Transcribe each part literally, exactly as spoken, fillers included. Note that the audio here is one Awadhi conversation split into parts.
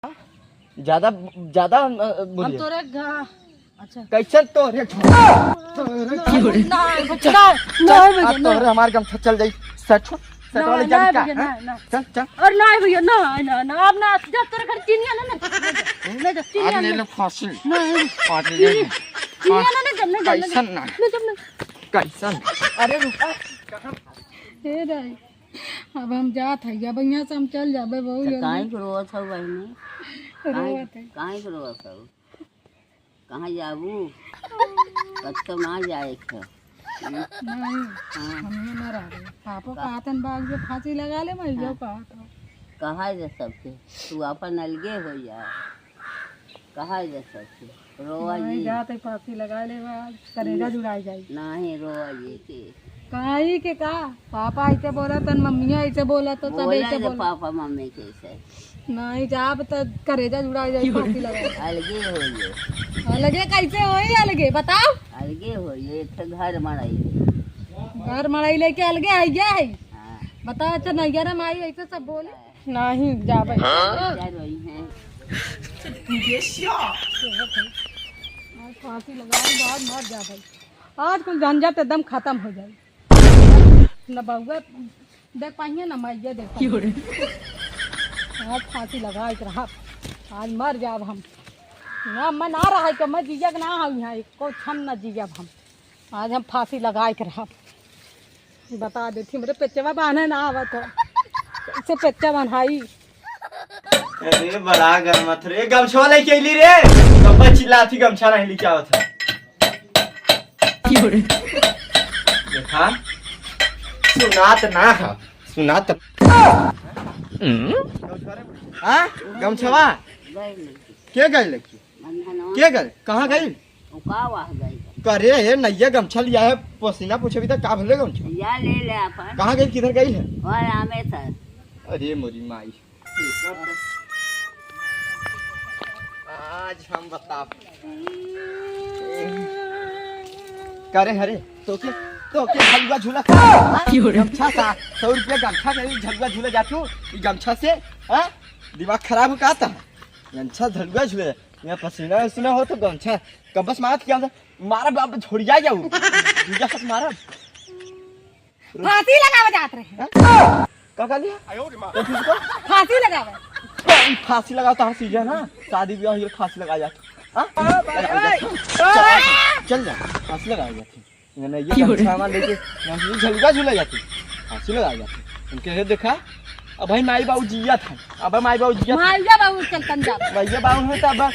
ज्यादा, ज्यादा, अ, हम बोलिए। तोरे घ-, अच्छा। कैसन तोरे घ-, ना, ना, ना, ना, अब भैया, ना। तोरे हमार गमछा चल जाई। सच, सच ना, वाले ना, जान का, भैया, हाँ? ना, ना। चल, चल। और ना, भैया, ना, ना, ना, अब ना, जब तोरे घर चिनिया ना, ना, ना, ना, चिनिया आज ले ना। ले फांसी। ना, आज ले चीनी, ले। चीनी हाँ। ना, ना, जब ना, जब ना, कैसन ना? ना, जब ना। कैसन? अरे रुका। हे दाई, अब हम जात हई, अब यहाँ से हम चल जाबे, बहुत तो जल्दी। काहे के रोवत हऊ बहिनी? रोवत हई। काहे के रोवत हऊ? कहाँ जाबू? कत्तो ना जाए के। नहीं, हाँ। हम यहाँ ना रह रहे। पापो का? कहतन बाग जो फांसी लगा ले, मैं यो हाँ। कहत हूँ। कहा जा सबके, तू अपन अलगे हो जा। कहा जा सबके, रोवा नहीं जी। जात है फांसी लगा ले, आज करेजा जुड़ाई जाई। नहीं, रोवा जी के। काहे के का? पापा ऐसे बोला तन, मम्मिया ऐसे बोला तो सब बोला ऐसे जे बोला। पापा मम्मी के ऐसे। नहीं जाब त करेजा जुड़ा जाई, फांसी लगा। अलगे होइए। अलगे कैसे होई? अलगे बताओ। अलगे होइए, एक ठे घर मड़ाई। घर मड़ाई लेके अलगे है, ये है। हाँ। बताओ, अच्छा नैया रे माई ऐसे सब बोले। नहीं जाबे। क्या रोई हैं? आज फांसी लगा, आज मर जाबे। आज कुल झंझट एकदम खत्म हो जाए। न बउआ देख पाइए, न माइया देख पाइए। आज फांसी लगाए के रहब, आज मर जाब हम। ना मन आ रहा है कि मैं जियब ना हम यहाँ, एको क्षण न जियब हम। आज हम फांसी लगाए के रहब। बता देती, हमरे पेचवा बान्हे ना आवत हो, कैसे पेचवा बन्हाई? अरे बड़ा गरमत रे, गमछवा लेके अइली रे। कब्बा चिल्लात ही, गमछा नहीं लेके आवत है। देखा, सुनात ना है, सुनात। हाँ, गमछवा। के गइल लड़की? के गइल? कहाँ गइल? करे, हे नैया गमछा लिया है, पसीना पोछे भी तक का भले गमछा? या ले ले अपन। कहाँ गइल, किधर गइल है? और आमे सर। अरे मोरी माई। आज हम बताब। करे हरे, तो के, तो के झलुआ झूला का? हाँ? क्यों रे? गमछा सा, सौ रुपया गमछा के झलुआ झूला जातू, ई गमछा से, हाँ? दिमाग खराब हो का था? गमछा झलुआ झूला, यहाँ पसीना वसीना हो तो गमछा, कब्बस मारत क्या था? मारा बाप छोड़िया जाऊ। दूजा साथ मारा। फांसी लगावे जात रहे। हाँ? का कहली है? तो किसको? फांसी लगावे। तो ई फांसी लगाओ तो सीजन है ना, शादी ब्याह हो फांसी लगा जात। हाँ? चल, चल जा, फांसी लगा जात। मैंने ये गमछा हमार लेके, हम झलुआ झूला जाती, फांसी लगा जाती। उनके हे देखा, अब भाई माई बाबू जिया था, अब माई बाबू जिया था। माई बाबू चल तन जा। माई बाबू में तो अब, अ,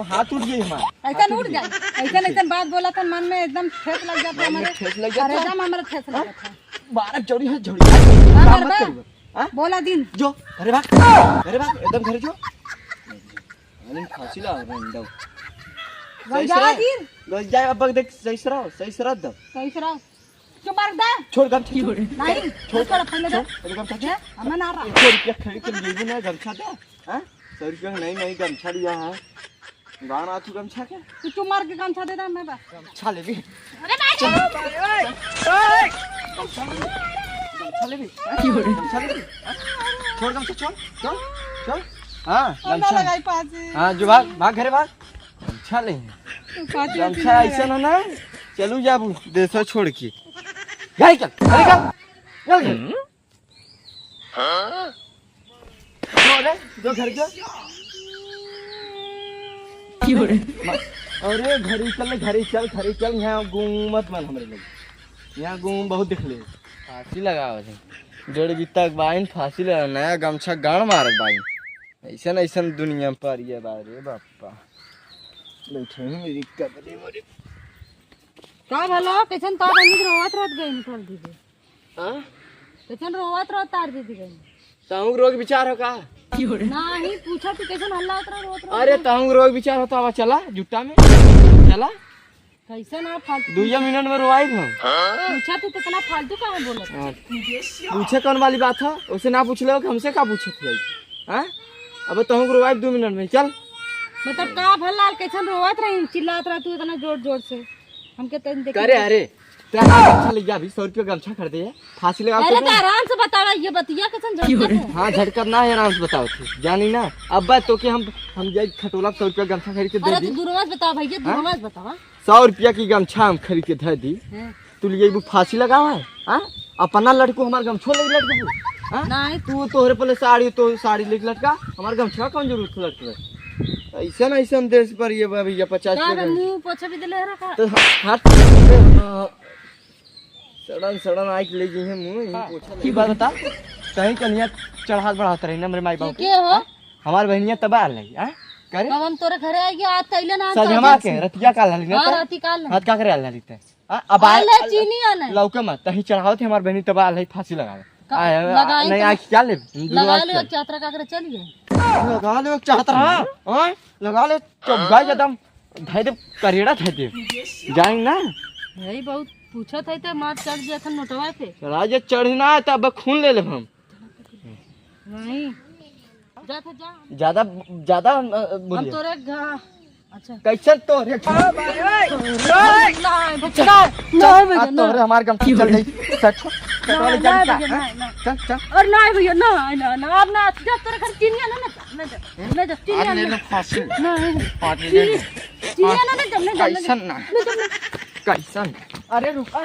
हाथ उठ गई हमार। ऐसा हाथ उठ उठ गई। जाए, ऐसा, ऐसा बात बोला था, मन में एकदम ठेस लग जाता मन में हमारे, ठेस लग जाता। करेजा में हमारे ठेस लग जाता। बारह जोड़ी है झोड़ी। हाँ, काम मत करबे। करिए। हाँ? बोला दिन। जो, घरे भाग, घरे भाग, एकदम घरे जो। अरे फांसी लगा रहे हैं, दो। गंजा सही से दिन। गंजा अब देख, सही से रहो, सही से रह दो। सही से रहो। चुप मार दे। छोड़ गमछा, छोड़। नहीं, छोड़। छोड़, पहले दे। छोड़, अरे गमछा छोड़। हमें ना रहा। एक सौ रुपया खरीद के ले ना गमछा दे। हाँ? सौ रुपया नहीं, नहीं गमछा लिया है। गाना तू गमछा के? तू चुप मार के गमछा दे दे, मैं बस। गमछा ले भी। अरे भाई। चल, चल, चल। गमछा ले भी। गमछा ले भी। हाँ? गमछा ले भी। हाँ? छोड़ गमछा, छोड़, छोड़, छोड़। हाँ, हम ना गमछा। लगाई पाछे। हाँ, जो भाग, भाग घरे भाग। गमछा ले। तू पाछे गमछा ऐसा ना ना, चलू जाबू देशो छोड़ के। घरे चल, घरे चल, चल घरे। जो रे, जो घर जो। क्यों रे? अरे घरे चल, घरे चल, घरे चल, यहाँ घूमत मन हमरे लोग। यहाँ घूम बहुत देख ले। फांसी लगावत है। जोड़ी बित्ता के बाइन फांसी लगा, नया गमछा गाड़ मारत बाइन। ऐसन ऐसन दुनिया पर ये बा रे बापा। बैठे ही मेरी कबरी मोरी। का भला, कैसन तार बनी के रोवत रहत गई निकल दीदी? हाँ? कैसन रोवत रहत तार दीदी गई? ताहू के रोग विचार हो का? नहीं, पूछा तू कैसन हल्ला उतरा रोवत रहत अरे गई? ताहू के रोग विचार होता, आवा चला, जुट्टा में। चला। कैसे ना फालतू? दुइया मिनट में रोवाई हम। पूछा तू कितना फालतू काहे बोलत? हाँ। पूछे कौन वाली बात है? उसे ना पूछ लो, हमसे का पूछत है? हाँ? अब तहूँ को रोवाई दो मिनट में, चल। मतलब का भला कैसन रोवत रही, चिल्लात रहा तू इतना जोर जोर से? हमके तन देख करे, अरे, तेरा गमछा ले जा, अभी सौ रुपया गमछा खरीदे है, फांसी लगा अरे तो तो आराम से बतावा, ये बतिया कैसन झटकत है? हाँ, झटकत ना है, आराम से बताओ थी, जानी ना। अब बात तो कि हम हम जाई खटोला सौ रुपया गमछा खरीद के दे अरे दी। तो दूर मत बतावा भैया, दूर हाँ? मत बतावा। सौ रुपया की गमछा हम खरीद के दे दी, हाँ। तू लिए फांसी लगावा है, हाँ? अपना लड़को हमार गमछो ले लड़को, हाँ? नहीं। तू तोहरे पहले साड़ी, तो साड़ी लेके लटका, हमार गमछा कौन जरूरत है लटके? ऐसा ना, ऐसा देश पर ये बा भैया, पचास का रुपया रे, गमछा। मुंह पोछा भी दिले रखा। तो हट, हाँ। सड़न सड़न आइक ले जी है मुंह, हाँ। पोछा की बात बता, कहीं कनिया चढ़ात बढ़ात रही ना मेरे माई बाबू के हो? हाँ? हमार बहनिया तब आल है, हाँ? करे? कब हम तोरे घरे आई गया, आज तैले ना सजमा के, रतिया काल हली ना हाँ, ते? राती काल। हाथ का करे आल हली ते? हाँ, अब आल है, चीनी आल है। लौके मत, तहीं चढ़ावत है हमार बहनी तब आल है, फांसी लगावे। का-, आय, आय, लगाई नहीं, तो आज क्या ले? लगा ले, चाहत रहा का करे चली गई। लगा ले, चाहत रहा, हाँ? लगा ले, चुप गाय एकदम, धै दे, करेड़ा धै दे। जाएंगे ना? भाई बहुत पूछत है तो मार चढ़ गया था नोटवा पे। राजे चढ़ना है तो अब खून ले ले हम। नहीं। जा तो जा। ज्यादा, ज्यादा, अ, हम बोलिए। तोरे घा-, अच्छा। कैसन तोरे? नहीं, भैया, नहीं, नहीं, भैया, आज ना। तोरे हमार गमछी चल गई। सच, सच वाली नहीं, जान नहीं, का? भैया, हाँ? नहीं, नहीं। चल, चल। और नहीं, भैया, नहीं, नहीं, नहीं, अब ना, जब तोरे घर चीनिया ना, ना, ना, ना, ना, आज चीनिया ले ना। लो फांसी। नहीं, नहीं। आज ले चीनी, लो। चीनिया ना, ना, ना, ना, ना, कैसन ना? ना, ना, ना। कैसन? अरे रुका।